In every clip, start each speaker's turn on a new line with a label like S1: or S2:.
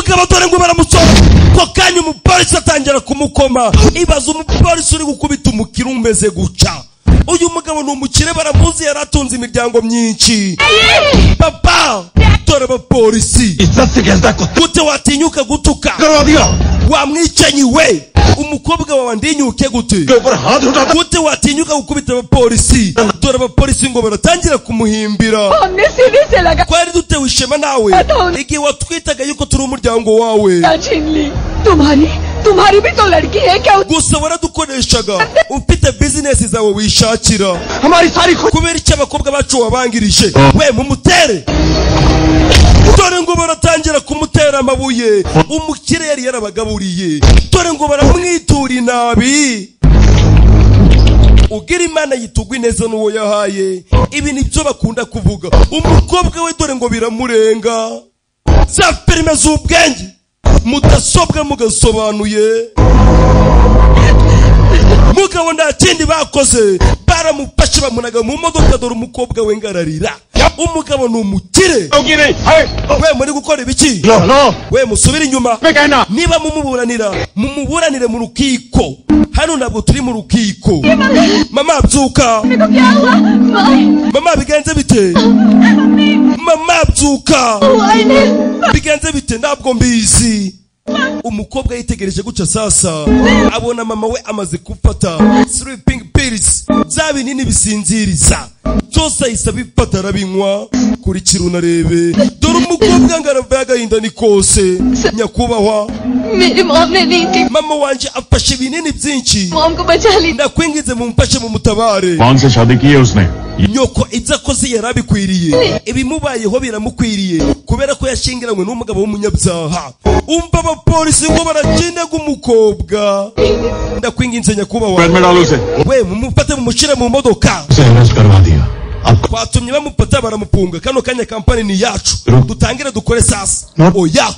S1: Mugabo dore ngo baramutora ko kanya umupolisi atangira kumukoma. Ibaza umupolisi uri gukubita umukire umeze guca. Uyu mugabo ni umukire baramuzi, yaratunze imiryango myinshi. Papa dore abapolisi. Gute watinyuka gutuka wamwicanyi we? Umukobwa wawe ndinyuke gute? Gute watinyuka gukubita abapolisi? Dore abapolisi ngo baratangira kumuhimbira. Kwari dutewe ishema nawe igihe watwitaga yuko turi umuryango wawe. Gusa waradukoreshaga ufite business zawe wishakira. Kubera icyo abakobwa bacu wabangirije we mumutere. Dore ngo baratangira kumutera amabuye. Umukire yari yarabagaburiye. Dore ngo baramwitura inabi. Ugira Imana yitugwa ineza n'uwo yahaye. Ibi nibyo bakunda kuvuga. Umukobwa we dore ngo biramurenga. Za filime z'ubwenge mudasobwa mugasobanuye. Mugabo nta kindi bakoze, baramufashe bamunaga mu modoka. Dore umukobwa we ngararira. Umugabo ni umukire. We muri gukora ibiki? We musubire inyuma. Niba mumuburanira, mumuburanire mu rukiko. Hano ntabwo turi mu rukiko. Mama byuka. Mama bigenze bite? Mama byuka. Bigenze bite? Ntabwo mbizi. Umukobwa yitegereje guca sasa abona mama we amaze gufata sleeping pills, bya binini bisinziriza byose ahise abifata arabinywa. Kurikira unarebe. Dore umukobwa ngarava agahinda ni kose. Nyakubahwa, mama wanje afashe ibinini byinshi, ndakwinginze mumfashe mumutabare. Nyoko ibyo akoze yarabikwiriye, ibimubayeho biramukwiriye kubera ko yashingiranywe n'umugabo w'umunyabyaha. Umva abapolisi ngo barakindaga umukobwa. Ndakwinginze nyakubahwa, we mumufate mumushire mu modoka. Twatumye bamufata baramupunga. Kano kanya kampani ni yacu, dutangire dukore sasa. Oya,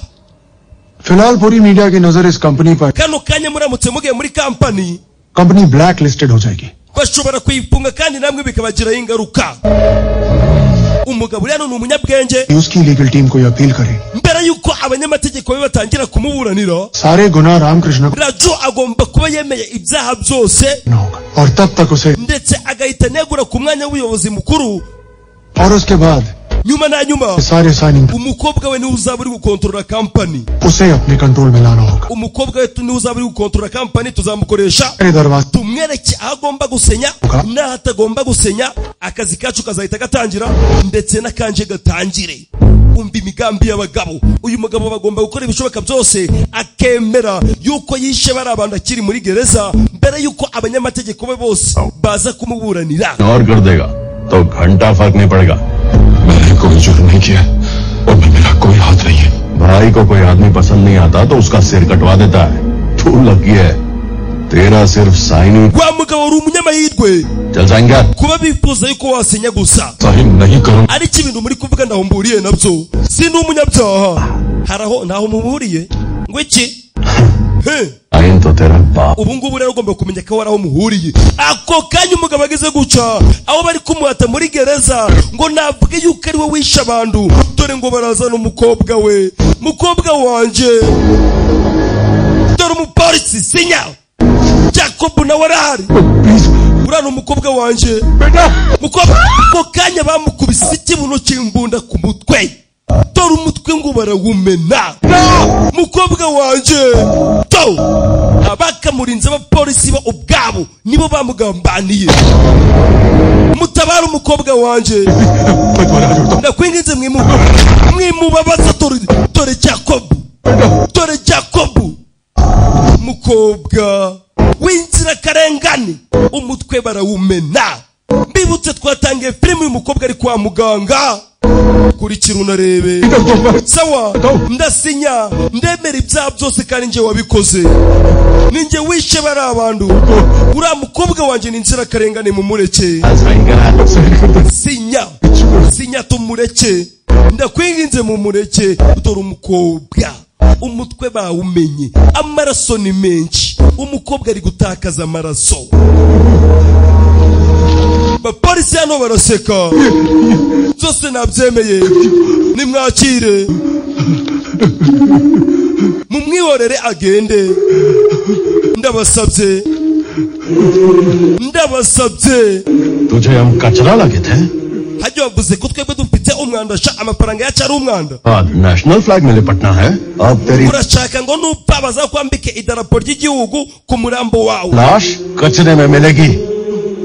S2: फिलहाल पूरी मीडिया की नजर इस कंपनी पर.
S1: Kano kanya muramutse mugiye muri kampani,
S2: company black listed हो जाएगी.
S1: Bashobora kuyifunga kandi namwe bikabagiraho ingaruka. Umugabo uriya ni umunyabwenge.
S2: उसकी legal team को अपील करे
S1: mbere yuko abanyamategeko be batangira kumuburanira.
S2: सारे गुनाह रामकृष्ण को
S1: Raju agomba kuba yemeye ibyaha byose
S2: और तब तक उसे
S1: ndetse agahita anegura ku mwanya w'ubuyobozi mukuru.
S2: और उसके बाद
S1: nyuma na nyuma
S2: सारे signing
S1: umukobwa we niwe uzaba uri gukontorora kampani.
S2: उसे अपने कंट्रोल में लाना होगा.
S1: Umukobwa we niwe uzaba uri gukontorora kampani, tuzamukoresha tumwereke aho agomba gusenya n'aho atagomba gusenya. Akazi kacu kazahita gatangira ndetse n'akanje gatangire. Umva imigambi y'abagabo. Uyu mugabo bagomba gukora ibishoboka byose akemera yuko yishe bari abantu akiri muri gereza mbere yuko abanyamategeko be bose baza kumuburanira.
S3: और कर देगा तो घंटा फर्क नहीं पड़ेगा.
S4: मैंने कोई जुर्म नहीं किया और मेरा कोई हाथ नहीं है.
S3: भाई को कोई आदमी पसंद नहीं आता तो उसका सिर कटवा देता है. तू लकी है, तेरा सिर्फ साइन ही.
S1: Wa mugabo uri umunyamahirwe
S3: चल साइन कर.
S1: kuba bifuza yuko wasenya gusa.
S4: Sign नहीं करूं.
S1: Ariko ibintu muri kuvuga ndaho mburiye nabyo, si n'umunyabyaha. Haraho ntaho muhuriye ngo iki?
S3: Sign तो तेरा बाप.
S1: Ubu ngubu rero ugomba kumenya ko waraho muhuriye. Ako kanya umugabo ageze guca aho bari kumuhata muri gereza ngo navuge yuko ari we wishe abantu. Dore ngo barazana umukobwa we. Mukobwa wanje, dore umupolisi sinya. Jacob nawe arahari. Uriya ni umukobwa wanje. Mukobwa ako kanya bamukubise ikibuno cy'imbunda ku mutwe. Dore umutwe ngo barawumena. Mukobwa wanje to abakamurinze abapolisi bo ubwabo nibo bamugambaniye. Mutabara umukobwa wanje, ndakwinginze mwimubabaza. Dore Jacob, dore Jacob mukobwa w'inzirakarengane, umutwe barawumena. Mbibutse twatangiye filime uyu mukobwa ari kwa muganga. Kurikira unarebe. Sawa, ndasinya ndemera ibyaha byose kandi nje wabikoze, ninjye wishe bari abantu. Uriya mukobwa wanjye ni inzirakarengane, mumureke. Sinya, sinya tumureke, ndakwinginze mumureke. Dore umukobwa umutwe bawumenye, amaraso ni menshi, umukobwa ari gutakaza amaraso. Abapolisi hano baraseka, byose nabyemeye, nimwakire. Mumwihorere agende, ndabasabye, ndabasabye.
S3: तुझे हम कचरा लगे थे?
S1: Hajya wavuze ko twebwe dufite umwanda sha, amafaranga yacu ari umwanda.
S3: National flag में लिपटना है अब तेरी.
S1: Urashaka ngo nupfa bazakwambike idarapo ry'igihugu ku murambo wawe?
S3: लाश कचरे में मिलेगी.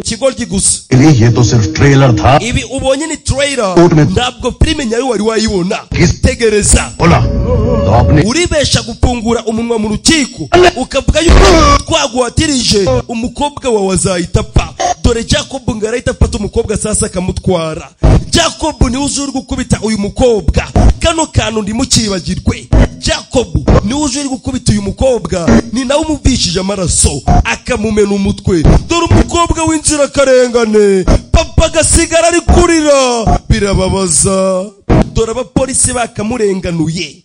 S1: Ikigoryi gusa.
S3: ये तो सिर्फ trailer था.
S1: Ibi ubonye ni trailer, ntabwo filime nyayo wari wayibona. Tegereza.
S3: बोला तो आपने
S1: Uribesha gufungura umunwa mu rukiko ukavuga yuko twaguhatirije umukobwa wawe azahita apfa. Dore Jacob ngo arahita afata umukobwa sasa akamutwara. Jacob niwe uje uri gukubita uyu mukobwa, kano kantu ndimukibagirwe. Jacob niwe uje uri gukubita uyu mukobwa, ni nawe umuvishije amaraso akamumena umutwe. Dore umukobwa w'inzirakarengane, papa agasigara ari kurira, birababaza. Dore abapolisi bakamurenganuye,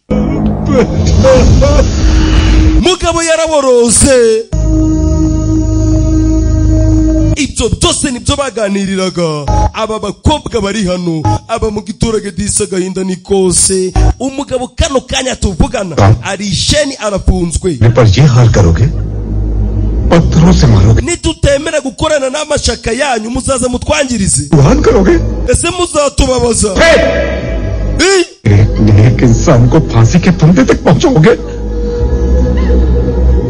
S1: mugabo yaraboroze. Ibyo byose nibyo baganiriraga aba bakobwa bari hano, aba mu giturage disa agahinda ni kose. Umugabo kano kanya tuvugana ari isheni arafunzwe.
S4: पर ये हाल करोगे, पत्थरों से मारोगे,
S1: Nitutemera gukorana n'amashaka yanyu muzaza mutwangirize.
S4: हाल करोगे.
S1: Ese muzatubabaza? Eh?
S4: एक नेक इंसान को फांसी के फंदे तक पहुंचाओगे?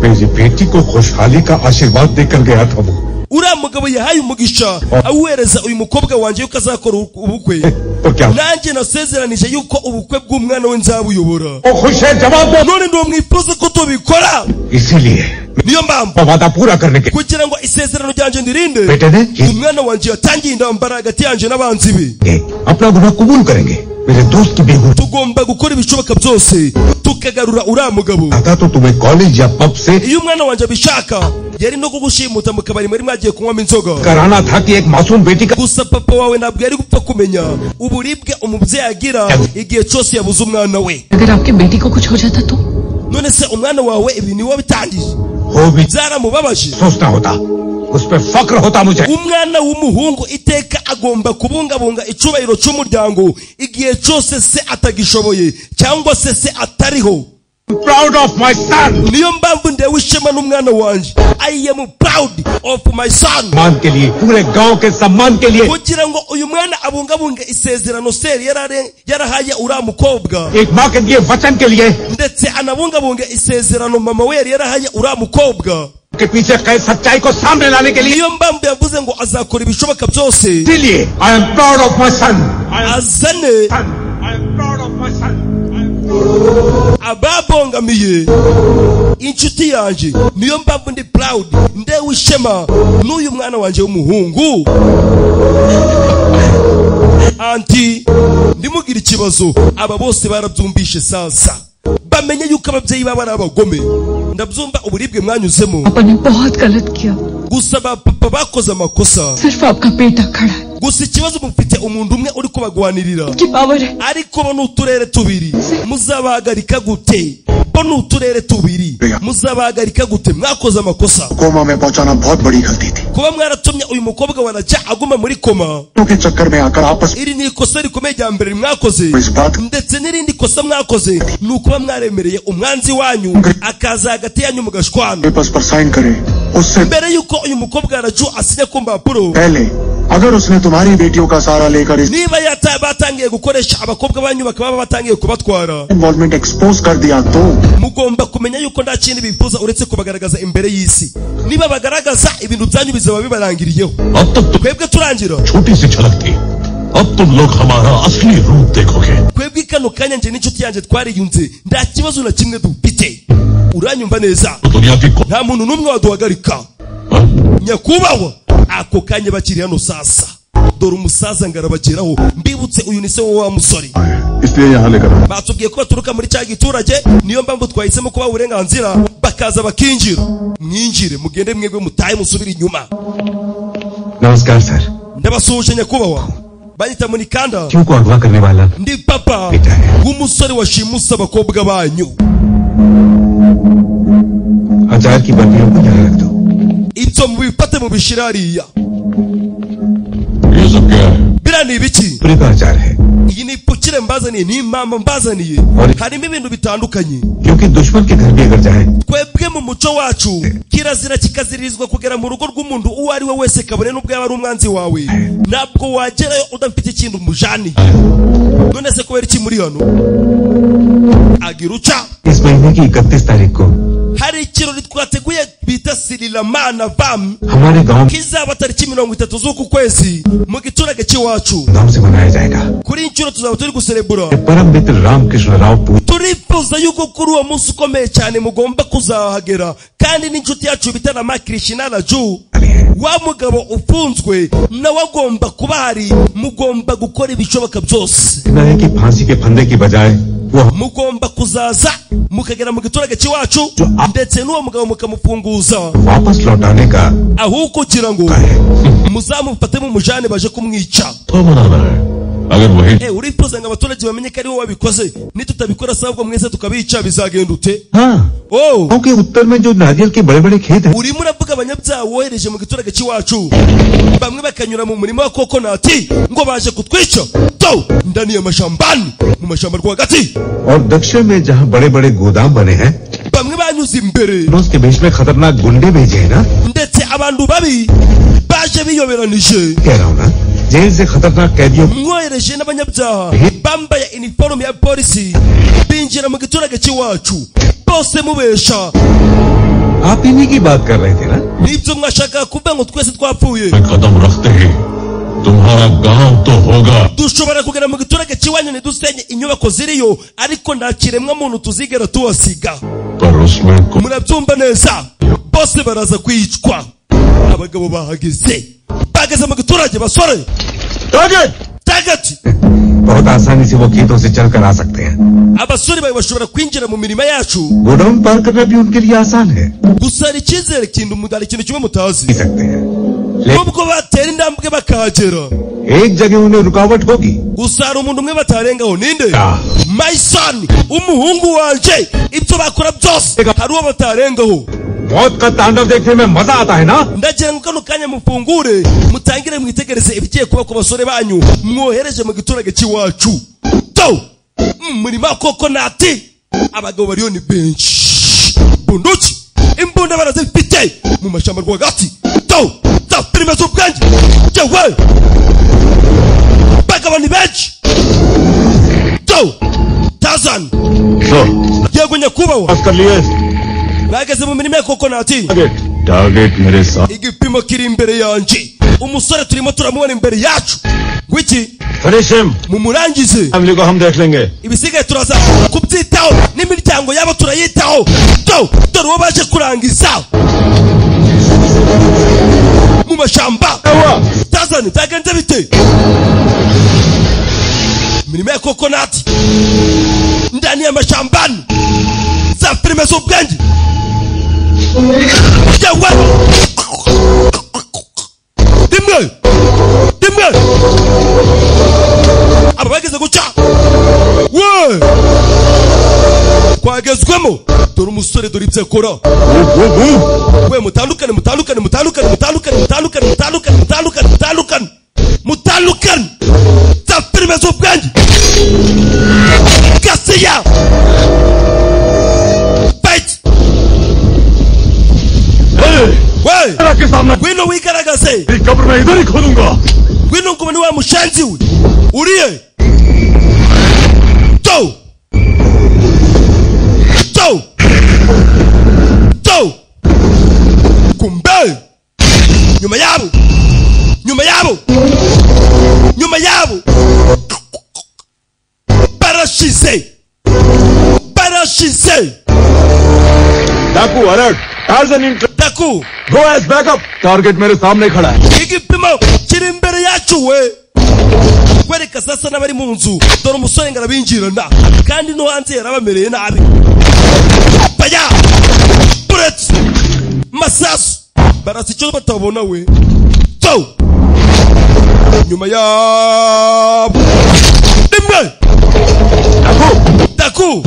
S4: मेरी बेटी को खुशहाली का आशीर्वाद देकर गया था वो.
S1: Uriya mugabo yahaye umugisha awuhereza uyu mukobwa wanjye yuko azakora ubukwe.
S4: तो क्या
S1: Nanjye nasezeranije yuko ubukwe bw'umwana we nzabuyobora.
S4: वो खुश है? जवाब दो.
S1: None ndiwo mwifuza ko tubikora?
S4: इसीलिए
S1: Niyo mpamvu
S4: वादा पूरा करने के
S1: kugira ngo isezerano ryanjye ndirinde,
S4: बेटे ने ये
S1: umwana wanjye yatangiye intambara hagati yanjye n'abanzi be.
S4: अपना गुनाह कबूल करेंगे. मेरे दोस्त की बेगुनाह
S1: Tugomba gukora ibishoboka byose tukagarura uriya mugabo.
S4: आता तो तुम्हें कॉलेज या पब से
S1: Iyo umwana wanjye abishaka yari no kugushimuta mu kabari muri mwagiye kunywamo inzoga.
S4: कराना था कि एक मासूम बेटी का
S1: Gusa papa wawe ntabwo yari gupfa kumenya uburibwe umubyeyi agira igihe cyose yabuze umwana we.
S5: अगर आपकी बेटी को कुछ हो जाता तो?
S1: None se umwana wawe ibi niwe wabitangiye?
S4: हो भी
S1: Byaramubabaje.
S4: सोचना होता, उस पर फक्र होता मुझे.
S1: Umwana w'umuhungu iteka agomba kubungabunga icyubahiro cy'umuryango igihe cyose se atagishoboye cyangwa se se atariho.
S4: Proud of my son.
S1: Niyo mpamvu ndewe ishema n'umwana wanjye. I am proud of my son.
S4: सम्मान के लिए, पूरे गांव के सम्मान के लिए,
S1: Kugira ngo uyu mwana abungabunge isezerano seri yarahaye uriya mukobwa,
S4: एक माँ के दिए वचन के लिए,
S1: ndetse anabungabunge isezerano mama we yari yarahaye uriya mukobwa.
S4: के पीछे कैद सच्चाई को सामने लाने के लिए,
S1: Niyo mpamvu yavuze ngo azakora ibishoboka byose
S4: इसीलिए I am proud of my son.
S1: azane
S4: I am proud of my son.
S1: ababongamiye inshuti yanjye. Niyo mpamvu ndi proud, ndewe ishema n'uyu mwana wanjye w'umuhungu. Anti ndimugire ikibazo, aba bose barabyumvishe sasa bamenye yuko ababyeyi baba ari abagome. Ndabyumva uburibwe mwanyuzemo,
S5: पापा ने बहुत गलत किया.
S1: gusa ba papa bakoze amakosa.
S5: सिर्फ आपका बेटा खड़ा है.
S1: Gusa ikibazo mufite umuntu umwe uri kubagwanirira,
S5: की पावर है.
S1: ariko bo ni uturere tubiri, muzabahagarika gute? Bo ni uturere tubiri, muzabahagarika gute? Mwakoze amakosa.
S2: Coma में पहुंचाना बहुत बड़ी गलती थी.
S1: Kuba mwaratumye uyu mukobwa wa Raja aguma muri koma,
S2: के चक्कर में आकर आपस
S1: iri ni ikosa rikomeye rya mbere mwakoze.
S2: में इस बात
S1: Ndetse n'irindi kosa mwakoze ni ukuba mwaremereye umwanzi wanyu akaza hagati yanyu mugashwana.
S2: Papers पर साइन करे उससे
S1: Mbere y'uko uyu mukobwa Raju asinya ku mpapuro,
S2: पहले अगर उसने तुम्हारी बेटियों का सहारा लेकर इस
S1: niba batangiye gukoresha abakobwa banyu bakaba batangiye kubatwara,
S2: involvement expose कर दिया तो
S1: mugomba kumenya yuko nta kindi bifuza uretse kubagaragaza imbere y'isi. Niba bagaragaza ibintu byanyu bizaba bibarangiriyeho.
S3: अब तक तो
S1: Twebwe turangira.
S3: छोटी सी झलक थी, अब तुम लोग हमारा असली रूप देखोगे.
S1: Twebwe kano kanya njye n'inshuti yanjye twariyunze, nta kibazo na kimwe dufite. Uranyumva neza?
S3: तो दुनिया की कौन
S1: Nta muntu n'umwe waduhagarika nyakubahwa. Ako kanya bakiri hano sasa, dore umusaza ngo arabageraho. Mbibutse uyu ni se wa musore.
S3: इसलिए यहाँ लेकर आया.
S1: Batubwiye ko baturuka muri cya giturage, niyo mpamvu twahisemo kubaha uburenganzira bakaza bakinjira. Mwinjire mugende mwebwe mutahe musubire inyuma.
S4: नमस्कार sir.
S1: Ndabasuhuje nyakubahwa. Banyita Munikanda,
S4: क्यों को अगवा करने वाला
S1: ndi papa w'umusore washimuse abakobwa banyu.
S4: अचार की बर्नियों को यहाँ रख दो.
S1: Ibyo mubifate mubishyire hariya.
S3: ये सब क्या है?
S1: Biriya ni ibiki?
S4: पूरे का अचार है.
S1: Iyi ni ipfukire Ubukire mbazaniye n'impamba mbazaniye harimo ibintu bitandukanye.
S6: क्योंकि दुश्मन के घर भी अगर जाए
S1: Twebwe mu muco wacu kirazira kikaziririzwa kugera mu rugo rw'umuntu uwo ari we wese, kabone n'ubwo yaba ari umwanzi wawe, ntabwo wagerayo udafite ikintu umujaniye. None se kubera iki muri hano? Agira uca.
S6: इस महीने की 31 तारीख को
S1: Hari ikirori twateguye bita Sirilamana Vam
S6: हमारे गांव
S1: kizaba tariki 30 z'uku kwezi mu giturage cy'iwacu.
S6: धाम से मनाया जाएगा।
S1: Kuri iyi nshuro tuzaba turi guserebura.
S6: परम मित्र रामकृष्ण राव पूज
S1: Turifuza yuko kuri uwo munsi ukomeye cyane mugomba kuzahagera, kandi n'inshuti yacu bita na Makrishna Raju,
S6: वाले हैं।
S1: wa mugabo ufunzwe nawe agomba kuba ahari. Mugomba gukora ibishoboka byose,
S6: कहना है कि फांसी के फंदे की बजाय वो
S1: mugomba kuzaza mukagera mu giturage cy'iwacu, ndetse n'uwo mugabo mukamufunguza,
S6: वापस लौटाने का
S1: aho kugira ngo
S6: है।
S1: muzamufate mumujane baje kumwica.
S3: तो मनाना है अगर वही
S1: Eh, urifuza ngo abaturage bamenye ko ari wowe wabikoze? Nitutabikora sabwo mwese tukabica bizagenda ute?
S6: हाँ,
S1: Oh,
S6: गांव के उत्तर में जो नारियल के बड़े बड़े खेत हैं,
S1: urimo uravuga abanyabyaha wohereje mu giturage cy'iwacu, bamwe bakanyura mu murima wa kokonati ngo baje kutwica to ndani y'amashambani mu mashyamba rwagati.
S6: और दक्षिण में जहाँ बड़े बड़े गोदाम बने हैं,
S1: Bamwe banyuze imbere,
S6: उसके के बीच में खतरनाक गुंडे भेजे हैं ना।
S1: ndetse abantu babi baje biyoberanije.
S6: कह रहा हूँ ना, जेल से खतरनाक कैदियों
S1: Mwohereje n'abanyabyaha bambaye iniforume ya polisi binjira mu giturage cy'iwacu bose mubesha.
S6: आप इन्हीं की बात कर रहे थे ना।
S1: Nibyo mwashakaga kuvuga ngo twese twapfuye?
S3: में कदम रखते ही तुम्हारा गांव तो होगा,
S1: Dushobora kugera mu giturage cy'iwanyu ntidusenye inyubako ziriyo, ariko nta kiremwa muntu tuzigera tuhasiga.
S3: पर उसमें कोई
S1: Murabyumva neza, bose baraza kwicwa. Abagabo bahageze, bageze mu giturage basore. Target!
S6: बहुत आसानी से वो खेतों से चल कर आ सकते हैं।
S1: Abasore bawe bashobora kwinjira mu mirima yacu.
S6: Godown पार करना भी उनके लिए आसान है।
S1: Gusa hari icyizere kintu, hari ikintu kimwe mutazi.
S6: जी सकते हैं, लेकिन
S1: Nubwo batera intambwe bakahagera,
S6: एक जगह उन्हें रुकावट होगी।
S1: gusa hari umuntu umwe batarengaho. Ninde?
S6: Ah.
S1: My son, umuhungu wanje. Ibyo bakora byose hari uwo batarengaho.
S6: मौत का तांडव देखने में मजा आता है ना।
S1: Ndagira ngo kano kanya mufungure mutangire mwitegereze ibigiye kuba ku basore banyu mwohereje mu giturage cy'iwacu to murima wa kokonati. Abagabo bariyo ni benshi, bunduki imbunda barazifite mu mashyamba rwagati to za filime z'ubwenge. Yewe, bagabo ni benshi to tazan. Yego nyakubahwa.
S3: कर लिए।
S1: Bageze mu mirima ya kokonati.
S3: Target मेरे साथ।
S1: Igipimo kiri imbere yanjye, umusore turimo turamubona imbere yacu. Ngwiki?
S3: Finish him.
S1: Mumurangize.
S3: Family को हम देख लेंगे।
S1: Ibisigaye turaza kubyitaho, n'imiryango yabo turayitaho. To dore uwo baje kurangiza mu mashyamba. Tazani, byagenze bite? Imirimo ya kokonati ndani y'amashambani, za filime z'ubwenge. Yewe, rimwe rimwe aba bageze guca we twagezwemo. Dore umusore, dore ibyo akora we. Mutandukane, mutandukane, mutandukane, mutandukane, mutandukane, mutandukane, mutandukane, mutandukane, mutandukane, za filime z'ubwenge. Gasiya fight we, ngwino wigaragaze.
S3: कब्र में इधर ही खोदूंगा।
S1: Ngwino ngubone wa mushenzi we uriye. To to to kumbe nyuma yabo, nyuma yabo, nyuma yabo barashize, barashize.
S3: डाकू alert, Tarzan in
S1: Daku,
S3: go as backup. Target मेरे सामने खड़ा है।
S1: Igipimo kiri imbere yacu we. Kwereka sasa n'abari mu nzu, dore umusore ngo arabinjirana, kandi no hanze yarabamereye nabi. Baya bullets, masasu, barasa icyo batabona we. To nyuma yabo rimwe. Daku,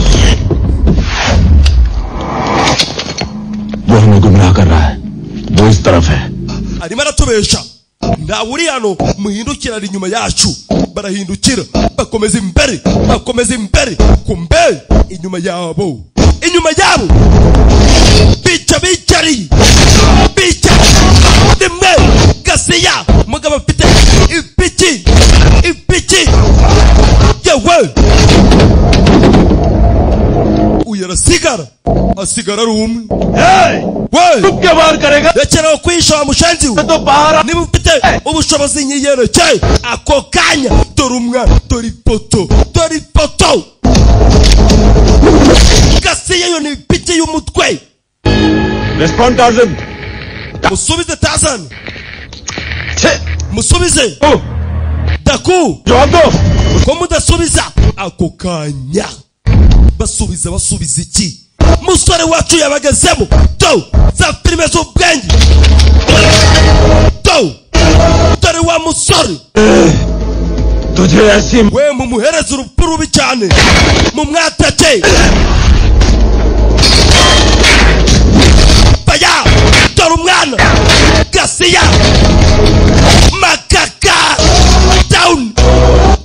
S4: वो हमें गुमराह कर रहा है, वो इस तरफ है।
S1: Arimo aratubesha, ntawe uri hano, muhindukira, ari inyuma yacu. Barahindukira, bakomeza. Bakomeza imbere, bakomeza imbere. Kumbe inyuma yabo, inyuma yabo bica bicari bica rimwe. Gasiya mugabo afite ipiki, ipiki yewe. Uyu arasigara, asigara ari umwe. We rekeraho kwihisha wa mushenzi we, niba ufite ubushobozi nyiyereke ako kanya. Dore umwana, dore ipoto, dore ipoto. Gasiya yo ni ipiki y'umutwe.
S4: Respond Tarzan.
S1: Musubize Tarzan, musubize Daku. Ko mudasubiza ako kanya? Basubiza, basubiza iki? Musore wacu yabagezemo. Do za filime z'ubwenge. Do dore wa musore. We mumuhereze urupfu rubi cyane, mumwatake. Baya dore umwana Gasiya makaka down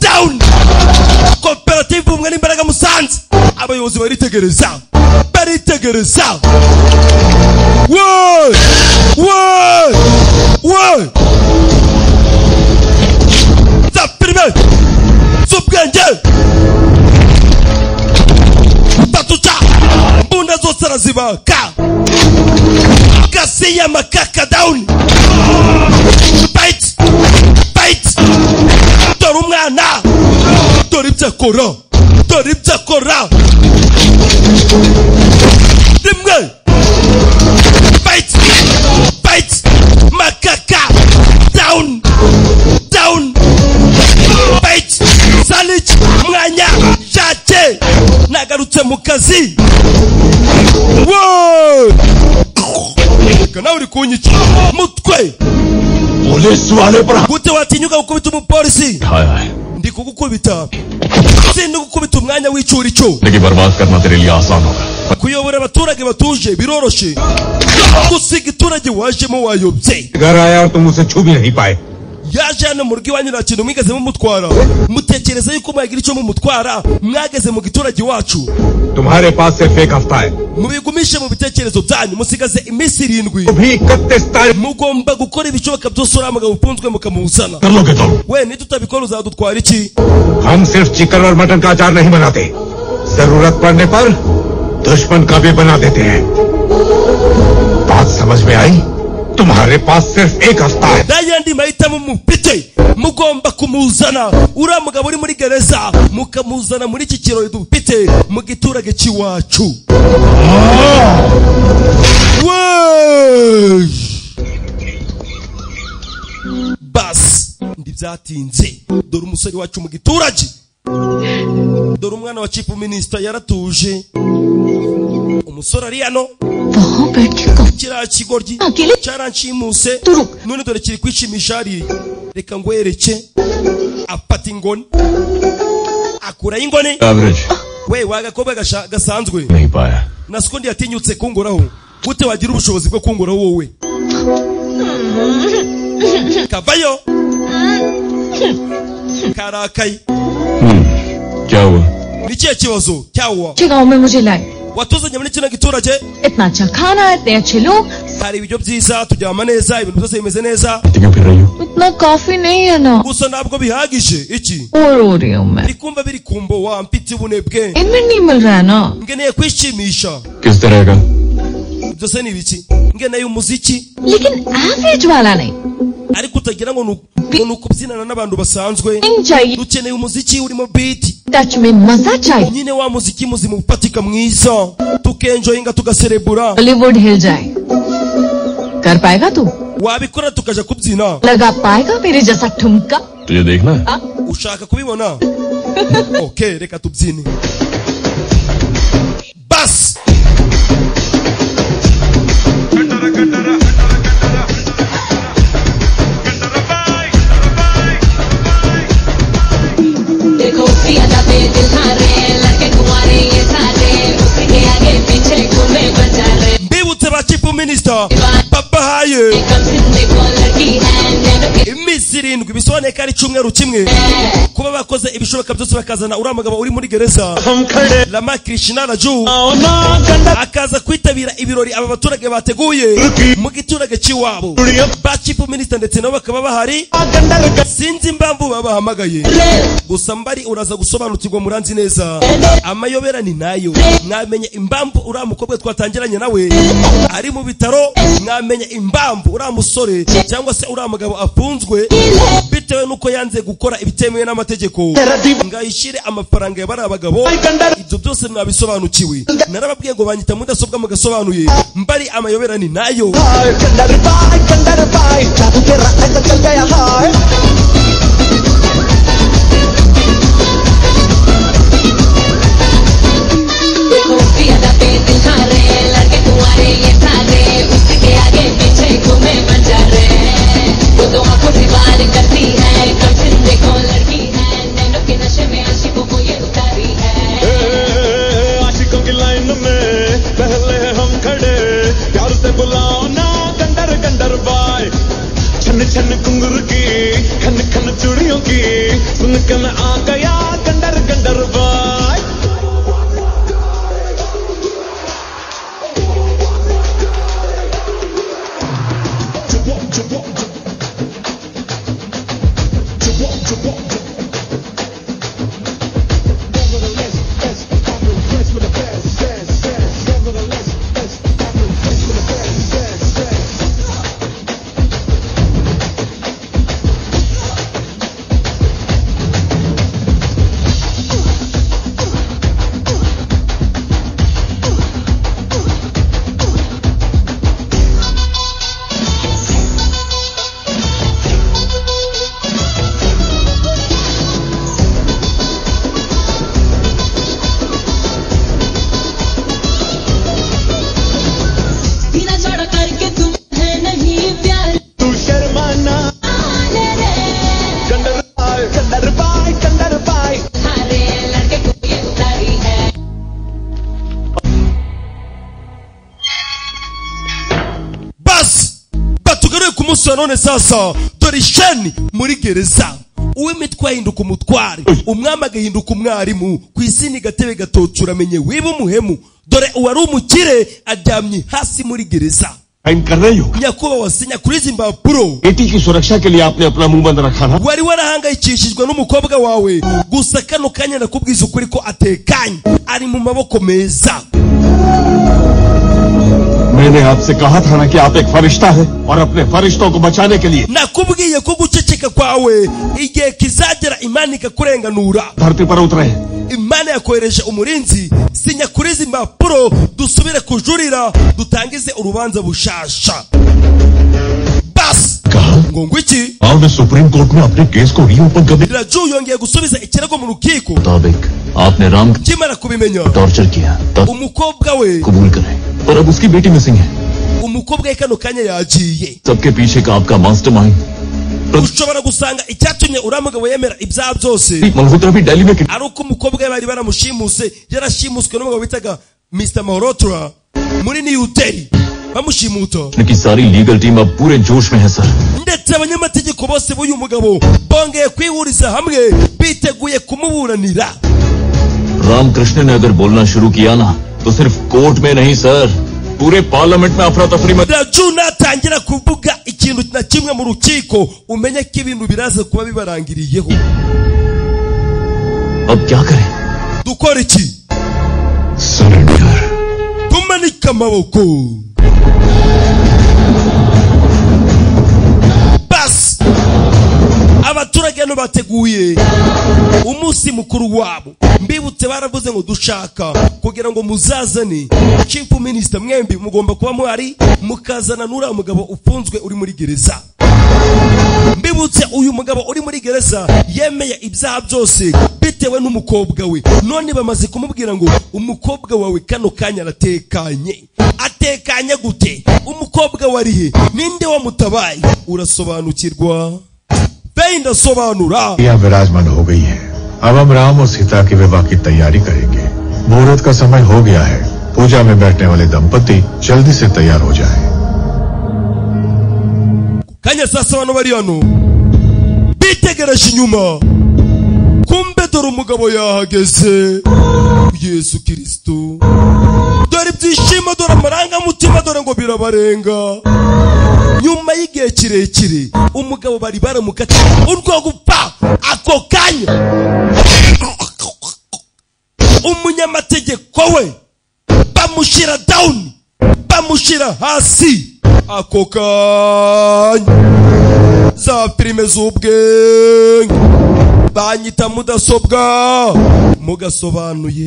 S1: down. Koperative umwe n'imbaraga Musanze. Abayobozi baritegereza, baritegereza. We we we za filime z'ubwenge. Batuca mbunda zose arazibaka. Gasiya makaka down. Fight fight. Dore umwana, dore ibyo akora, dore ibyo akora. Rimwe fight fight makaka down down. Fight Salich mwanya jake nagarutse mu kazi. Reka nawe uri kunyica mutwe.
S4: Police वाले पर
S1: Gute watinyuka gukubita umupolisi?
S3: आया है
S1: Ndi kugukubita, sindi gukubita umwanya w'icurico.
S3: लेकिन बर्बाद करना तेरे लिए आसान होगा।
S1: Kuyobora abaturage batuje biroroshe, gusiga iturage wajemo wayobye.
S6: घर आया और तुम उसे छू भी नहीं पाए।
S1: Yaje hano mu rugo iwanyu nta kintu mwigeze mumutwara. Mutekereza yuko mwagira icyo mumutwara mwageze mu giturage iwacu?
S6: तुम्हारे पास सिर्फ एक हफ्ता है।
S1: Mubigumishe mu bitekerezo byanyu, musigaze iminsi 7.
S6: वो भी 31 तारीख।
S1: Mugomba gukora ibishoboka byose uriya mugabo ufunzwe mukamuzana.
S3: कर लोगे तुम?
S1: We nitutabikora uzadutwara iki?
S6: हम सिर्फ चिकन और मटन का अचार नहीं बनाते, जरूरत पड़ने पर दुश्मन का भी बना देते हैं। बात समझ में आई? तुम्हारे पास सिर्फ एक हफ्ता है।
S1: Nta yandi mahitamo mufite, mugomba kumuzana uriya mugabo uri muri gereza, mukamuzana muri iki kirori dufite mu giturage cy'iwacu. We basi ntibyatinze, dore umusore wacu mu giturage, dore umwana wa chief minister yaratuje. Umusore ari hano,
S5: वहां बैठ के coffee
S1: kiriya kigoryi
S5: अकेले
S1: cyaranshimuse
S5: Turuka.
S1: none dore kiri kwishimisha hariya. Reka ngwereke. Afata ingoni, akuraho ingoni.
S3: Average
S1: We wagakobwa gasanzwe
S3: नहीं पाया।
S1: nasiko ndiyatinyutse kungoraho. Gute wagira ubushobozi bwo kungoraho wowe? Kavayo karakaye.
S3: क्या हुआ?
S1: Ni ikihe kibazo cyawa?
S5: अच्छे गांव में मुझे लाए,
S1: Watuzanye muri kino giturage,
S5: इतना अच्छा खाना, इतने अच्छे लोग,
S1: hari ibiryo byiza, turyama neza, ibintu byose bimeze neza,
S3: क्यों फिर रही हो?
S5: इतना काफी नहीं है ना।
S1: gusa ntabwo bihagije. Iki
S5: bore हो रही हूँ मैं।
S1: ndi kumva biri kumbowa, mfite ubunebwe,
S5: इनमें नहीं मिल रहा है ना।
S1: ngeneye kwishimisha.
S3: किस तरह का?
S1: Byose ni ibiki? Ngeneye umuziki,
S5: लेकिन एवरेज वाला नहीं
S1: ariko utagira ngo ni ukubyinana n'abantu basanzwe.
S5: चाहिए,
S1: Dukeneye umuziki urimo beat,
S5: touch में मजा चाहिए,
S1: nyine wa muziki muzima ufatika mwiza, tukenjoyinga tugaserebura.
S5: Bollywood हिल जाए। कर पाएगा तू?
S1: Wabikora tukaja kubyina?
S5: लगा पाएगा मेरे जैसा ठुमका?
S3: तुझे देखना है?
S1: Ushaka kubibona? Okay, reka tubyine basi.
S7: देखो उसकी अदा पे दिल हारे, लड़के कुंवारे ये सारे, उसके आगे पीछे घूमे बेचारे।
S1: Mbibutse ba chief minister babahaye
S7: कम सिंधे को लड़की है नैनो के
S1: iminsi Iminsi 7, bisobanuye ko ari icyumweru kimwe, kuba bakoze ibishoboka byose bakazana uriya mugabo uri muri gereza Rama Krishna Raju, akaza kwitabira ibirori aba baturage bateguye mu giturage cy'iwabo. Ba chief minister ndetse nabo bakaba bahari. Sinzi impamvu babahamagaye, gusa mbari uraza gusobanukirwa. Muranzi neza, amayobera ni nayo. Mwamenye impamvu uriya mukobwa twatangiranye nawe ari mu bitaro, mwamenye impamvu uriya musore cyangwa se uriya mugabo afunzwe bitewe n'uko yanze gukora ibitemewe n'amategeko ngayishyire amafaranga ya bariya bagabo. Ibyo byose mwabisobanukiwe. Narababwiye ngo banyita mudasobwa, mugasobanuye. Mbari amayobera ni nayo.
S8: कंडर बाय कंडर बाय जादू तेरा ऐसा चल गया हाय.
S7: देखो उसकी अदा पे दिल हारे, लड़के कुंवारे ये सारे उसके आगे पीछे घूमे बंजारे. वो तो आंखों से वार करती है, कम देखो लड़की है, नैनों के नशे में आशिकों को ये उतारी है.
S9: आशिकों की लाइन में पहले हम खड़े, प्यार से बुलाओ ना गंडर गंडर बाय. छन छन घुंघरू की खन खन चूड़ियों की सुन के मैं आ गया गंडर गंडर बाय.
S7: सीना चौड़ा करके तुम है नहीं प्यार
S9: तू शर्माना
S7: ले रे
S9: गंडर बाय गंडर बाय गंडर बाय.
S7: हारे लड़के को ये उतारी है.
S1: Basi batugaruye ku munsi wa none. Sasa dore isheni muri gereza, uw'imitwe ahinduka umutware, umwami agahinduka umwarimu. Ku isi ni gatebe gatoki, uramenye wiba umuhemu. Dore uwari umukire aryamye hasi muri gereza.
S3: Sign करना ही होगा.
S1: Nyakubahwa, sinya kuri izi mpapuro.
S3: बेटी की सुरक्षा के लिए आपने अपना मुंह बंद रखा ना.
S1: Wari warahangayikishijwe n'umukobwa wawe, gusa kano kanya nakubwiza ukuri ko atekanye, ari mu maboko meza.
S3: मैंने आपसे कहा था ना कि आप एक फरिश्ता है और अपने फरिश्तों को बचाने के लिए
S1: Nakubwiye ko guceceka kwawe igihe kizagera Imana ikakurenganura.
S3: धरती पर उतरे हैं.
S1: Imana yakohereje umurinzi. Sinya kuri izi mpapuro, dusubire kujurira, dutangize urubanza bushasha. Basi ngo ngwiki?
S3: आपने सुप्रीम कोर्ट में अपने केस को रीओपन करने
S1: Raju yongeye gusubiza ikirego mu rukiko.
S4: मुताबिक आपने राम
S1: Nkimara kubimenya,
S4: torture किया तब
S1: umukobwa we
S4: कबूल करें, पर अब उसकी बेटी मिसिंग है.
S1: Umukobwa we kano kanya yagiye.
S4: सबके पीछे का आपका mastermind
S1: Ushobora gusanga icyatumye uriya mugabo yemera ibyaha byose
S4: Malhotra भी दिल्ली में
S1: ari uko umukobwa we bari baramushimuse, yarashimuswe n'umugabo bitaga Mr Malhotra muri New Delhi, bamushimuta.
S4: की सारी लीगल टीम अब पूरे जोश में है sir.
S1: Ndetse abanyamategeko bose b'uyu mugabo bongeye kwihuriza hamwe, biteguye kumuburanira.
S4: Ramakrishna ने अगर बोलना शुरू किया ना, तो सिर्फ कोर्ट में नहीं सर, पूरे पार्लियामेंट में अफरा तफरी में
S1: Raju natangira kuvuga ikintu na kimwe mu rukiko, umenye ko ibintu biraza kuba bibarangiriyeho.
S4: अब क्या करें?
S1: Dukora iki?
S3: Surrender.
S1: Tumanike amaboko. Basi abaturage hano bateguye umunsi mukuru wabo. Mbibutse, baravuze ngo dushaka kugira ngo muzazane chief minister, mwembi mugomba kuba muhari, mukazana n'uriya mugabo ufunzwe uri muri gereza. Mbibutse, uyu mugabo uri muri gereza yemeye ibyaha byose bitewe n'umukobwa we. None bamaze kumubwira ngo umukobwa wawe kano kanya aratekanye. Atekanye gute? Umukobwa warihe? Ninde wamutabaye? Urasobanukirwa be, ndasobanura.
S6: यह विराजमान हो गई है. अब हम राम और सीता के विवाह की तैयारी करेंगे. मुहूर्त का समय हो गया है. पूजा में बैठने वाले दंपति जल्दी से तैयार हो जाएं.
S1: Kanya sasa, bano bari hano Bitegereje inyuma, kumbe dore umugabo yahageze. Yesu Kristo, dore ibyishimo, dore amarangamutima, dore ngo birabarenga. Nyuma y'igihe kirekire umugabo bari baramukatiye urwo gupfa ako kanya. Umunyamategeko we bamushyira down, bamushyira hasi ako kanya. Za filime z'ubwenge banyita mudasobwa mugasobanuye.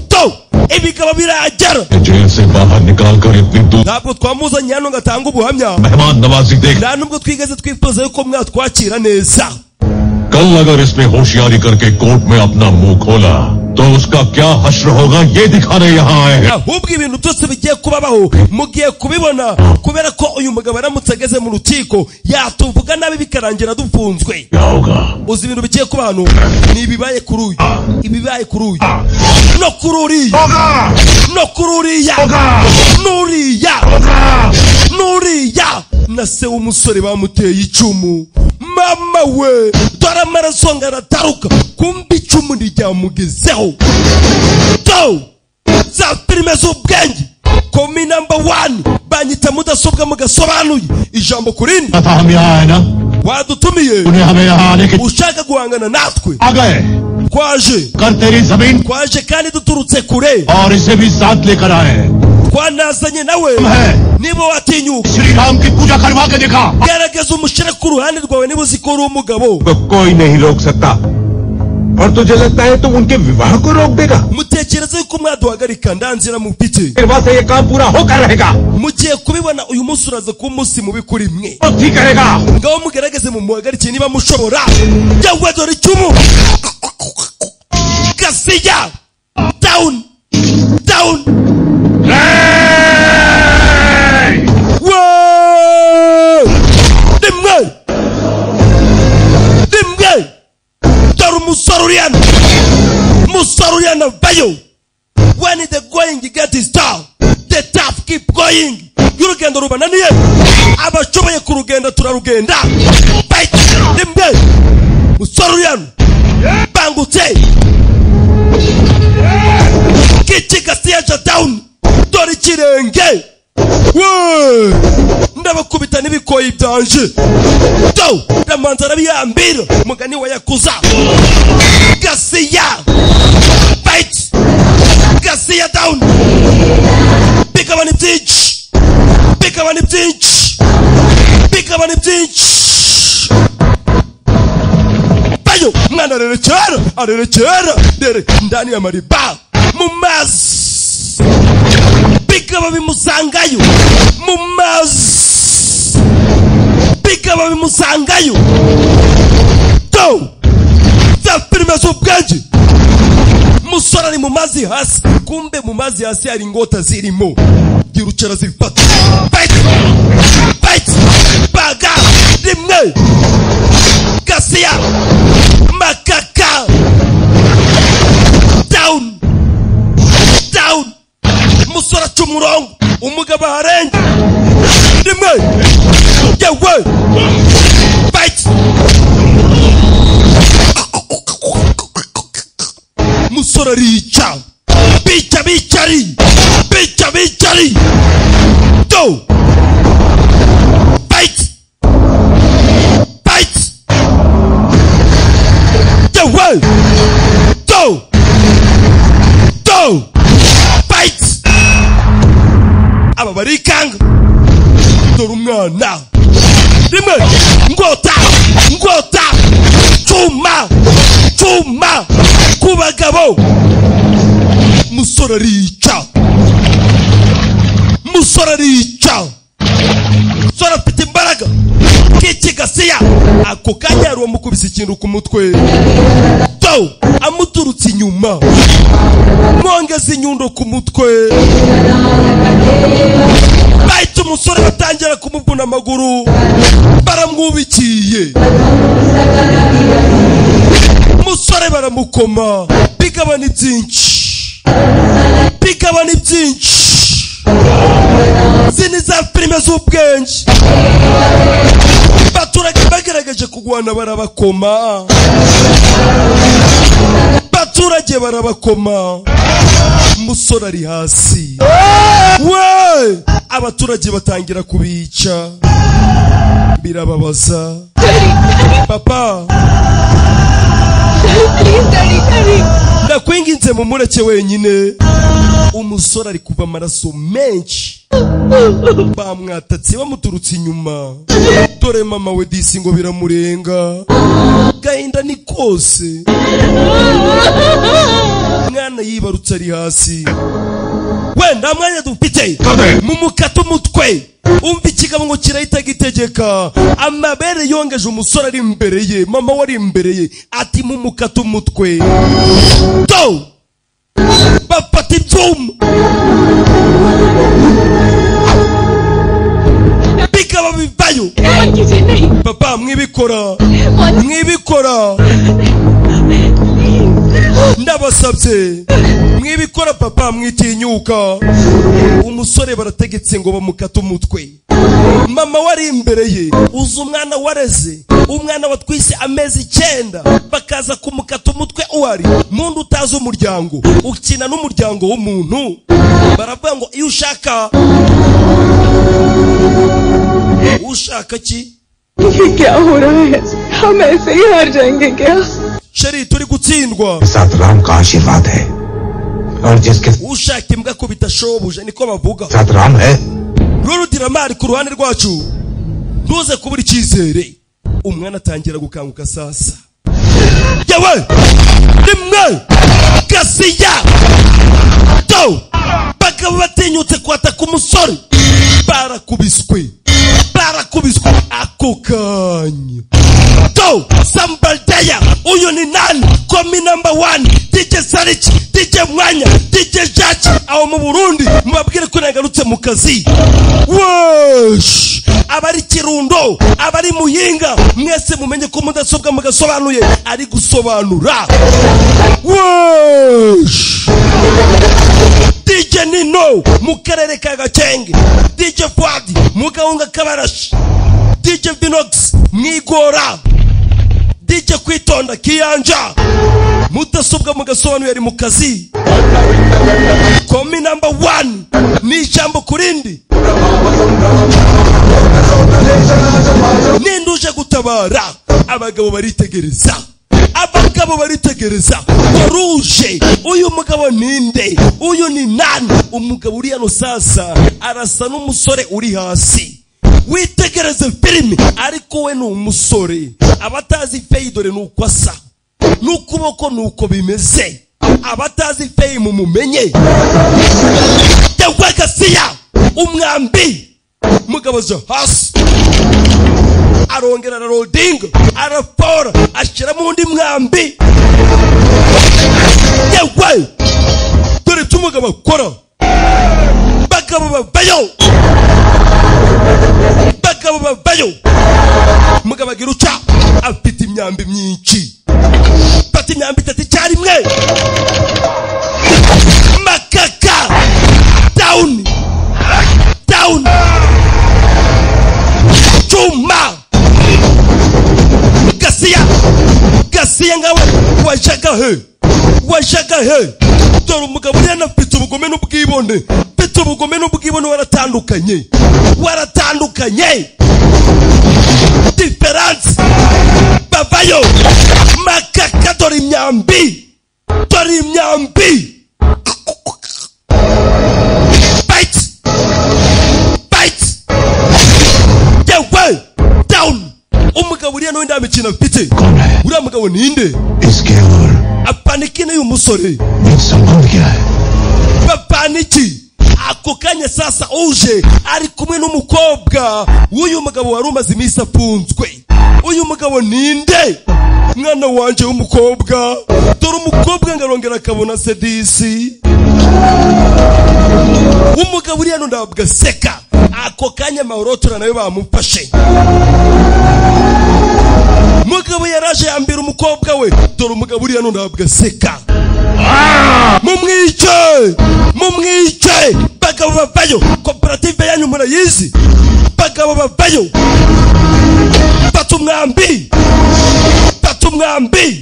S1: To ibigabo biragera.
S3: Jail se bahar nikal kar itni dur.
S1: Ntabwo twamuzanye hano ngatanga ubuhamya.
S3: Mehman nawazi dekh.
S1: Nta nubwo twigeze twifuza yuko mwatwakira neza.
S3: कल अगर इसने होशियारी करके कोर्ट में अपना मुंह खोला तो उसका क्या हश्र होगा ये दिखाने यहाँ आए हैं.
S1: Ahubwo ibintu byose bigiye kubabaho mugiye kubibona, kubera ko uyu mugabo aramutse ageze mu rukiko yatuvuga nabi bikarangira dufunzwe. Uzi ibintu bigiye kuba hano ni ibibaye kuri uyu, ibibaye kuri uyu, no kuri uriya, no kuri uriya, n'uriya, n'uriya. Na se w'umusore bamuteye icumu. Mama we, dore amaraso ngarataruka, kumbe icumu ntiryamugezeho. Do za filime z'ubwenge, komi namba 1 banyita mudasobwa mugasobanuye ijambo ku rindi. Wadutumiye ushaka guhangana natwe, twaje twaje kandi duturutse kure, twanazanye nawe. Niba watinyuka gerageza umushyire ku ruhande rwawe niba uzi ko uri umugabo.
S6: कोई नहीं रोक सकता और तुझे लगता है तुम उनके विवाह को रोक देगा.
S1: Mutekereze yuko mwaduhagarika nta nzira mufite.
S6: से ये काम पूरा होकर रहेगा.
S1: Mugiye kubibona uyu munsi uraza kuba umunsi mubi kuri mwe.
S6: ठीक करेगा.
S1: Ngaho mugerageze mumuhagarike niba mushobora. Yewe dore icumu gasiya down down. Rimwe rimwe, dore umusore uri hano, umusore uri hano vayo. When the going get is tough, the tough keep going. Y'urugendo rubananiye, abashoboye kurugenda turarugenda. Fight rimwe, umusore uri hano bangutse kici gasiya down. Dore ikirenge we, ndabakubita n'ibikoyi byanje. Do ndamanza arabiyambira mugani wa yakuza. Gasiya fight, gasiya down. Bigabana byinshi, bigabana byinshi, bigabana byinshi. Bayo mwana arerekera, arerekera dere ndani ya mariba mu mazi. Bigaba bimusangayo mu mazi, bigaba bimusangayo. Do za filime z'ubwenge. Musore ari mu mazi hasi, kumbe mu mazi hasi hari ingota zirimo. Girucara zifata. Fight fight, baga rimwe, gasiya makaka down down. Musore aca umurongo, umugabo aharenga rimwe, yewe fight. Musore arica, bica bicari, bica bicari. Do fight fight, yewe do do fight. Aba barikanga, dore umwana rimwe, ngota ngota, cuma cuma ku bagabo. Musore arica, musore arica. Musore afite imbaraga kiki gasiya. Ako kanya hari uwamukubise ikintu ku mutwe, do amuturutse inyuma, mwongeza inyundo ku mutwe. Bahita umusore batangira kumuvuna amaguru, baramwubikiye umusore baramukoma. Bigabana byinshi, bigabana byinshi. Izi ni za filime z'ubwenge. Abaturage bagerageje kugwana barabakoma, baturage barabakoma. Umusore ari hasi we, abaturage batangira kubica, birababaza. Papa, ndakwinginze mumureke wenyine. Umusore ari kuva amaraso menshi, bamwatatse bamuturutse inyuma. Dore mama we disi ngo biramurenga, gahinda ni kose. Mwana yibarutse ari hasi. Wenda mwanya dufite mumukata umutwe. Umva ikigabo ngo kirahita gitegeka. Amabere yongeje umusore ari imbere ye, mama wari imbere ye, ati mumukata umutwe. Do bafata ibyuma bikaba bivayo. Papa mwibikora, mwibikora, ndabasabye mwibikora papa, mwitinyuka. Umusore barategetse ngo bamukate umutwe. Mama wari imbere ye, uzi umwana wareze, umwana watwise amezi 9, bakaza kumukata umutwe uhari. Muntu utazi umuryango, ukina n'umuryango w'umuntu. Baravuga ngo iyo ushaka, ushaka ki? Sheri turi gutsindwa. Ushaka imbwa ko bitashoboje niko bavuga. Rurudira ku ruhande rwacu, ntuze kubura icyizere. Umwana atangira gukanguka sasa. Yewe rimwe gasiya do, bakaba batinyutse kwataka umusore, barakubiswe, barakubiswe ako kanya. Do Sambaldeya, uyu ni nani? Komi number 1, DJ Sariki, DJ Mwanya, DJ Jacques. Aho mu Burundi mubabwire ko nagarutse mu kazi. Wesh, abari Kirundo, abari Muyinga, mwese mumenye ko mudasobwa mugasobanuye ari gusobanura. Wesh, DJ Nino mu karere ka Gakenge, DJ Fuadi mu Gahunga Kabarashi, DJ Vinox Mwigora, DJ Kwitonda Kiyanja. Mudasobwa mugasobanuye ari mu kazi. Komi number 1 ni ijambo kurindi. Ninduje gutabara. Abagabo baritegereza, abagabo baritegereza. Waruje uyu mugabo ninde? Uyu ni nani? Umugabo uri hano sasa arasa n'umusore uri hasi. Witegereze filimi, ariko we ni umusore. Abatazi feyi dore nuko asa, n'ukuboko nuko bimeze. Abatazi feyi mumumenye. Gasiya umwambi, mugabo zo hasi, arongera ararodinga, arafora, ashyiramo undi mwambi. Yewe dore icyo umugabo akora. Bagabo bavayo, bagabo bavayo. Mugabo agira uca, afite imyambi myinshi. Fata imyambi 3 icyarimwe. Makaka down, down, chuma. Gasiya, Gasiya ngawe wajaga he, wajaga he. Dore umugabo uriya afite ubugome n'ubwibone, afite ubugome n'ubwibone, waratandukanye, waratandukanye. Difference bavayo. Makaka dore imyambi, dore imyambi. Fight, fight. Yewe down. Umugabo uriya nawe nta mikino afite. Uriya mugabo ninde? Apaniki n'uyu musore. Bapaniki. Ako kanya sasa uje ari kumwe n'umukobwa w'uyu mugabo wari umaze iminsi afunzwe. Uyu mugabo ninde? Mwana wanje w'umukobwa. Dore umukobwa ngarongera akabona sedisi. Umugabo uriya ntabwo aseka. Ako kanya Mahorotura nawe bamufashe. Mugabo yaraje yambira umukobwa we. Dore umugabo uriya ntabwo aseka. Mumwice, mumwice. Bagabo bavayo, koperative yanyu murayizi. Bagabo bavayo. Fata umwambi. Umwambi, fata umwambi.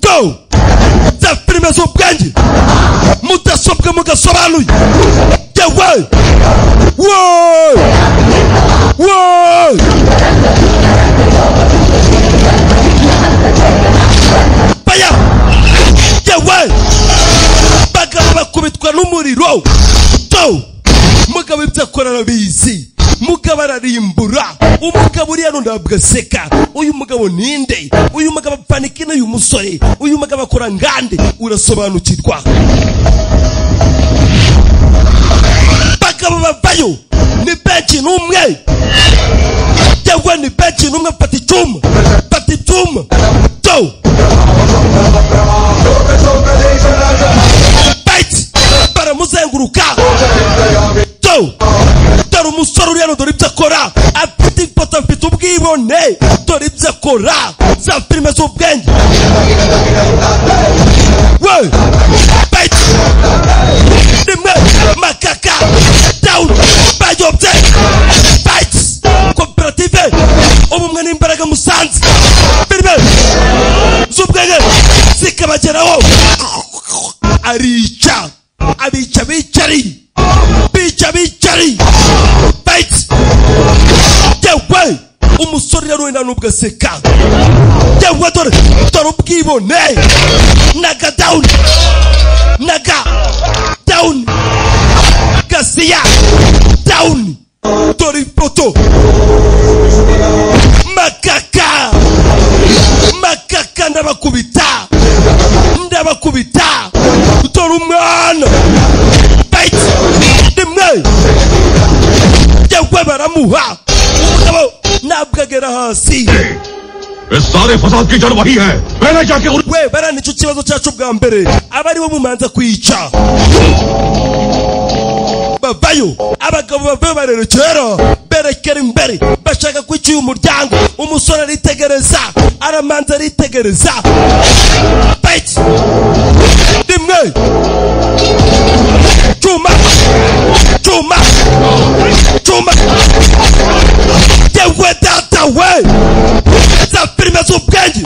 S1: Go za filime z'ubwenge, mudasobwa mugasobanuye. Yewe we we, baya. Yewe, bagabo bakubitwa n'umuriro. Do mugabo ibyo akora arabizi, mugabo ararimbura. Umugabo uriya ntabwo aseka. Uyu mugabo ninde? Uyu mugabo apanika n'uyu musore. Uyu mugabo akora ngande, urasobanukirwa. Bagabo bavayo ni benshi n'umwe. Yewe, ni benshi n'umwe. Fata icyuma, fata icyuma. Do fight, baramuzenguruka. Do dore umusore uriya, dore ibyo akora. Afite ifoto, afite ubwibone, dore ibyo akora. Za filime z'ubwenge. We fight, rimwe, makaka down, bayobye. Fight, koperative ubumwe n'imbaraga. Musanze filime z'ubwenge zikabageraho. Arica, abica bicari, bica bicari. Fight. Yewe, umusore rero wenda nubwo aseka. Yewe, dore dore ubwibone. Naga down, naga down, gasiya down. Dore ipoto, makaka, makaka, ndabakubita, ndabakubita. Dore umwana. Fight, rimwe. Yewe, baramuha. Umugabo ntabwo agera hasi.
S3: इस सारे फसाद की जड़ वही है। पहले जाके
S1: We, bara nicyo kibazo cyacu bwa mbere, aba aribo mumanza kwica. Bavayo, abagabo bavayo, barerekera, berekera imbere, bashaka kwica uyu muryango. Umusore aritegereza, aramanza aritegereza. Fight, rimwe, cyuma, cyuma, cyuma. Yewe data we, za filime z'ubwenge.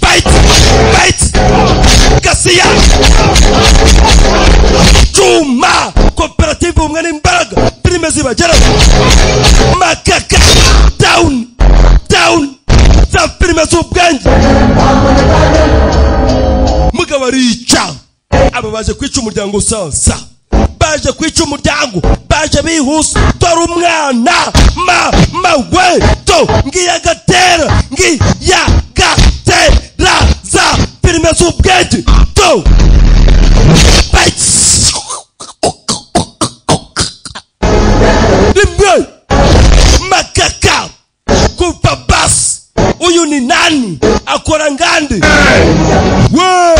S1: Fight, fight, gasiya, cyuma. Koperative ubumwe n'imbaraga, filime zibageraho. Makaka down, down. Za filime z'ubwenge. Mugabo arica. Aba baje kwica umuryango sasa, baje kwica umuryango, baje bihuse. Dore umwana, mama we. To ngiyagatera, ngiyagatera. Za filime z'ubwenge. To fight, rimwe, makaka kuva basi. Uyu ni nani? Akora ngandi? We,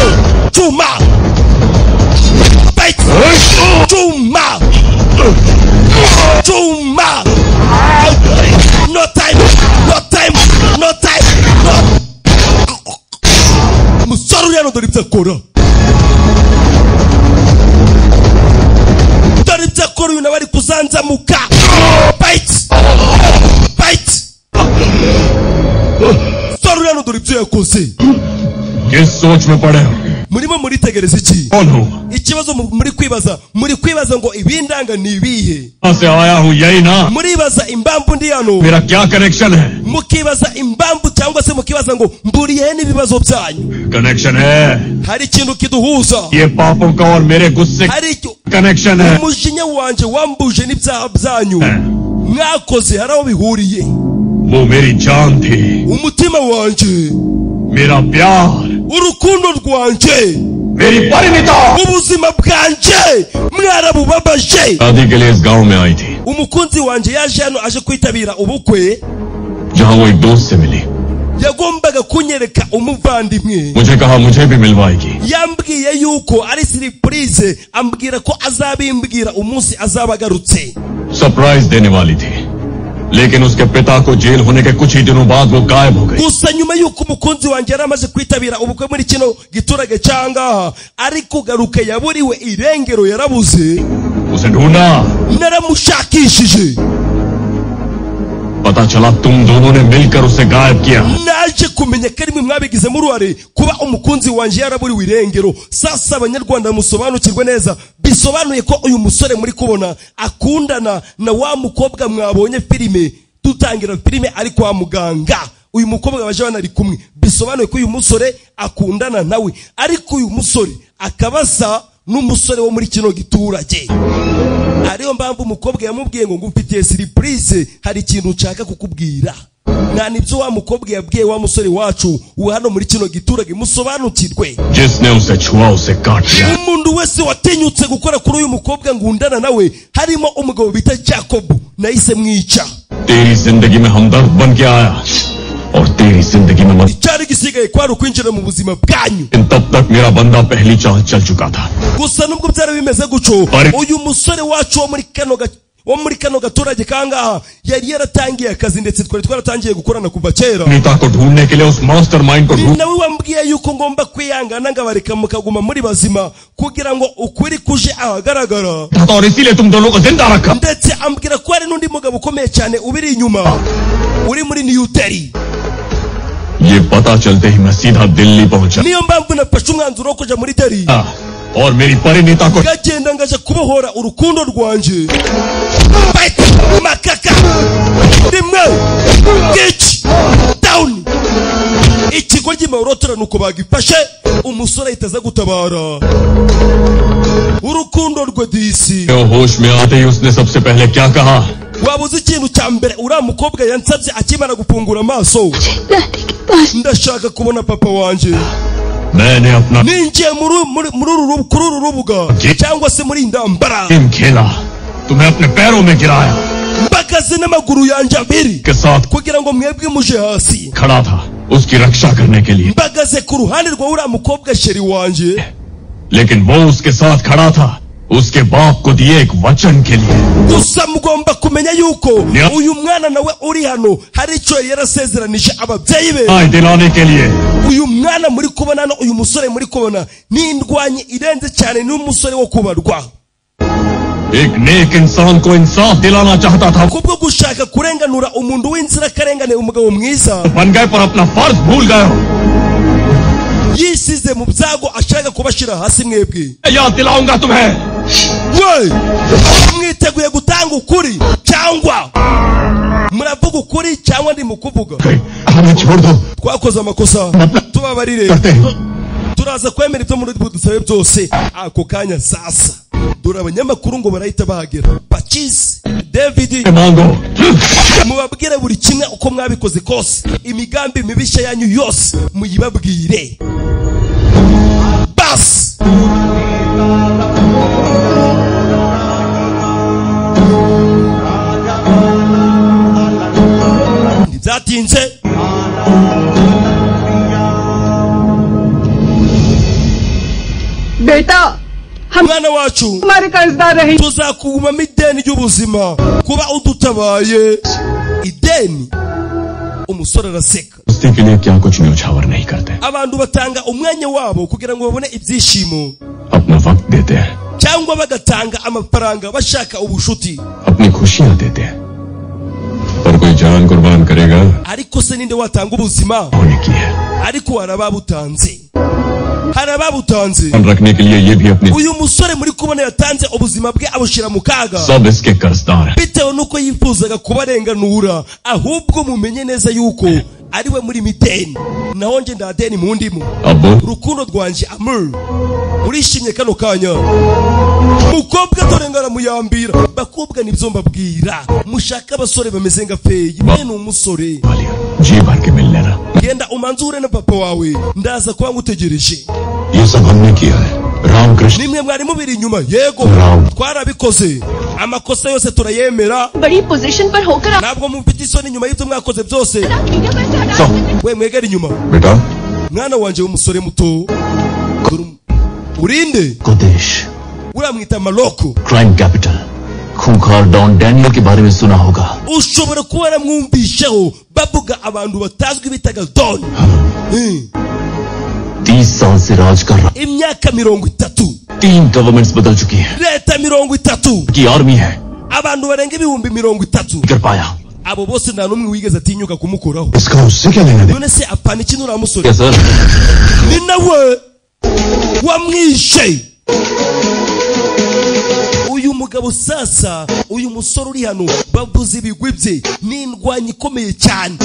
S1: chuma. Fight, chuma, chuma. No time, no time, no time, no. Musore uriya, dore ibyo akora, dore ibyo akora. Uyu nawe ari kuzanzamuka. Fight, fight. Musore uriya, dore ibyo yakoze.
S3: किस सोच में पड़े हो?
S1: Murimo muritegereza iki?
S3: कौन हूँ?
S1: Ikibazo muri kwibaza ngo ibindanga ni ibihe?
S3: कहाँ से आया हूँ, यही ना?
S1: Muribaza impamvu ndi hano.
S3: मेरा क्या connection है?
S1: Mukibaza impamvu cyangwa se mukibaza ngo mburiye n'ibibazo byanyu.
S3: Connection है.
S1: Hari ikintu kiduhuza.
S3: ये पापों का और मेरे गुस्से
S1: Hari icyo
S3: connection है.
S1: umujinya wanje wambuje n'ibyaha byanyu mwakoze, hari aho bihuriye.
S3: वो मेरी जान थी.
S1: Umutima wanje,
S3: मेरा प्यार,
S1: urukundo rwanje,
S3: मेरी परिणीता.
S1: Ubuzima bwanje mwarabubabaje.
S4: शादी के लिए इस गांव में आई थी,
S1: Umukunzi wanje yaje hano aje kwitabira ubukwe.
S4: जहां वो एक दोस्त से मिली.
S1: Yagombaga kunyereka umuvandimwe.
S4: मुझे कहा मुझे भी मिलवाएगी.
S1: Yambwiye yuko ari surprise, ambwira ko azabimbwira umunsi azaba agarutse.
S4: Surprise देने वाली थी, लेकिन उसके पिता को जेल होने के कुछ ही दिनों बाद वो गायब हो गई.
S1: Gusa nyuma y'uko umukunzi wanjye yari amaze kwitabira ubukwe muri kino giturage cyangaha, ari kugaruka yaburiwe irengero, yarabuze.
S4: उसे ढूंढा.
S1: Naramushakishije.
S4: पता चला तुम दोनों ने मिलकर उसे गायब किया.
S1: Naje kumenya ko ari mwe mwabigizemo uruhare kuba umukunzi wanjye yaraburiwe irengero. Sasa abanyarwanda musobanukirwe neza, bisobanuye ko uyu musore muri kubona akundana na wa mukobwa mwabonye filime dutangira filime ari kwa muganga. Uyu mukobwa baje banari kumwe, bisobanuye ko uyu musore akundana nawe, ariko uyu musore akabasa n'umusore wo muri kino giturage. Ariyo mpamvu umukobwa yamubwiye ngo ngufitiye surprise, hari ikintu nshaka kukubwira. Nta nibyo wa mukobwa yabwiye wa musore wacu uwo hano muri kino giturage, musobanukirwe.
S4: जिसने उसे छुआ उसे काट दिया.
S1: Umuntu wese watinyutse gukora kuri uyu mukobwa ngundana nawe, harimo umugabo bita Jacob, nahise mwica.
S4: तेरी जिंदगी में हमदर्द बन के आया और तेरी जिंदगी में मत.
S1: Icyari gisigaye kwari ukwinjira mu buzima bwanyu.
S4: तब तक मेरा बंदा पहली चाल चल चुका था.
S1: Gusa nubwo byari bimeze gutyo, uyu musore wacu wo muri kano gaturage kangaha yari yaratangiye akazi, ndetse twari twaratangiye gukorana kuva kera.
S4: Nita को ढूंढने के लिए उस mastermind को
S1: Ni nawe wambwiye yuko ngomba kwihangana ngabareka mukaguma muri bazima kugira ngo ukuri kuje ahagaragara.
S4: ढूंढा और इसीलिए तुम दोनों को जिंदा रखा.
S1: Ndetse ambwira ko hari n'undi mugabo ukomeye cyane ubiri inyuma uri muri New Delhi.
S4: ये पता चलते ही मैं सीधा दिल्ली पहुंचा
S1: Niyo mpamvu nafashe umwanzuro wo kuja muri Delhi
S4: और मेरी परिणीता को
S1: ngagenda ngaja kubohora urukundo rwanjye. Fight makaka rimwe gici down. Ikigo ry'imawurotora nuko bagifashe, umusore ahita aza gutabara urukundo rwe disi.
S4: होश में आते ही उसने सबसे पहले क्या कहा?
S1: Waba uzi ikintu cya mbere uriya mukobwa yansabye akimara gufungura amaso? Ndashaka kubona papa wanjye.
S4: मैंने अपना
S1: Ninjiye muri kuri uru rubuga cyangwa se muri indambara,
S4: game खेला, तुम्हें अपने पैरों में गिराया
S1: mbagaze n'amaguru yanjye abiri
S4: के साथ
S1: kugira ngo mwebwe muje hasi.
S4: खड़ा था उसकी रक्षा करने के लिए,
S1: Mbagaze ku ruhande rwa uriya mukobwa sheri wanjye,
S4: लेकिन वो उसके साथ खड़ा था उसके बाप को दिए एक वचन के लिए.
S1: Gusa mugomba kumenya yuko uyu mwana nawe uri hano hari icyo yari yarasezeranije ababyeyi be.
S4: न्याय दिलाने के लिए.
S1: Uyu mwana muri kubona hano, uyu musore muri kubona ni indwanyi irenze cyane, ni umusore wo kubarwa.
S4: एक नेक इंसान को इंसाफ दिलाना चाहता था,
S1: Kubwo gushaka kurenganura umuntu w'inzirakarengane, umugabo mwiza
S4: बन गए पर अपना फर्ज भूल गए हो.
S1: yisize mu byago ashaka kubashyira hasi mwebwe.
S4: याद दिलाऊंगा तुम्हें.
S1: We mwiteguye gutanga ukuri cyangwa muravuga ukuri cyangwa ndi mukuvuga?
S6: हमें छोड़ दो.
S1: Twakoze amakosa, tubabarire,
S6: करते हैं.
S1: turaza kwemera ibyo muri budusabe byose. Ako kanya sasa dore abanyamakuru ngo barahita bahagera. Pacis David,
S4: मांगो
S1: mubabwire buri kimwe uko mwabikoze kose, imigambi mibisha yanyu yose muyibabwire. Bas ntibyatinze
S5: बेटा हम
S1: mwana wacu
S5: हमारे कर्जदार रहे.
S1: Tuzakugumamo ideni ry'ubuzima kuba udutabaye ideni. Umusore araseka.
S4: दोस्ती के लिए क्या कुछ न्यौछावर नहीं करते.
S1: Abantu batanga umwanya wabo kugira ngo babone ibyishimo,
S4: अपना वक्त देते हैं,
S1: cyangwa bagatanga amafaranga bashaka ubushuti,
S4: अपनी खुशियां देते हैं, पर कोई जान कुर्बान करेगा
S1: ariko se ninde watanga ubuzima?
S4: होने की है.
S1: Ariko hari ababutanze, hari ababutanze.
S4: रखने के लिए ये भी अपनी
S1: Uyu musore muri kubona yatanze ubuzima bwe abushyira mu kaga
S4: सब इसके कर्जदार हैं.
S1: bitewe n'uko yifuzaga kubarenganura. Ahubwo mumenye neza yuko ari we muri mideni, naho nje nda deni mu ndimo.
S4: अब वो
S1: Urukundo rwanjye amur urishimye kano kanya mukobwa dore ngaramuyambira. Bakobwa nibyo mbabwira, mushaka abasore bameze nka feyi. Mwe ni umusore,
S4: वाली जी भर के मिल लेना.
S1: genda umanzure na papa wawe, ndaza kuba ngutegereje.
S3: ये सब हमने किया है Ramakrishna.
S1: Nimwe mwari mubiri inyuma, yego twarabikoze, amakosa yose turayemera.
S5: बड़ी पोजीशन पर होकर आप
S1: Ntabwo mufite isoni nyuma y'ibyo mwakoze byose.
S5: Media पर से हटा
S1: We mwegere inyuma.
S3: बेटा
S1: Mwana wanjye w'umusore muto, Dore urinde
S4: को देश
S1: uramwita Maloko.
S4: Crime capital खूंखार don Daniel के बारे में सुना होगा.
S1: Ushobora kuba waramwumvisheho bavuga abantu batazwi bitaga Don.
S4: 30 साल से राज कर रहा,
S1: Imyaka 30,
S4: 3 governments बदल चुकी हैं,
S1: leta 30,
S4: की आर्मी है,
S1: abantu barenga 30,000
S4: कर पाया.
S1: Abo bose nta n'umwe wigeze atinyuka kumukoraho.
S2: इसका उससे क्या लेना देना?
S1: None se apana iki n'uriya musore?
S4: Sir.
S1: Ni nawe wamwishe uyu mugabo. Sasa uyu musore uri hano bavuze ibigwi bye, ni indwanyi ikomeye cyane,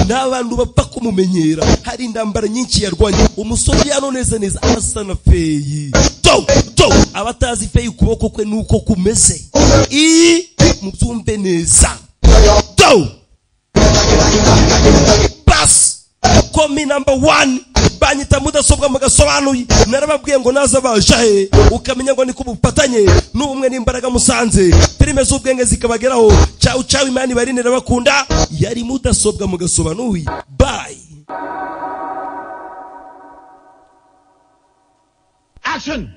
S1: n'abantu bapfa kumumenyera. Hari intambara nyinshi yarwanye. Umusore uri hano neza neza asa na Feyi. Do do, abatazi Feyi, ukuboko kwe nuko kumeze, iyi mubyumve neza. Do basi, komi number one, banyita mudasobwa mugasobanuye. Narababwiye ngo naza baje he, ukamenya ngo niko ubufatanye n'ubumwe n'imbaraga musanze filime z'ubwenge zikabageraho. Cawu cawu, Imana ibarinde, bakunda. Yari mudasobwa mugasobanuye. Bye.
S6: Action.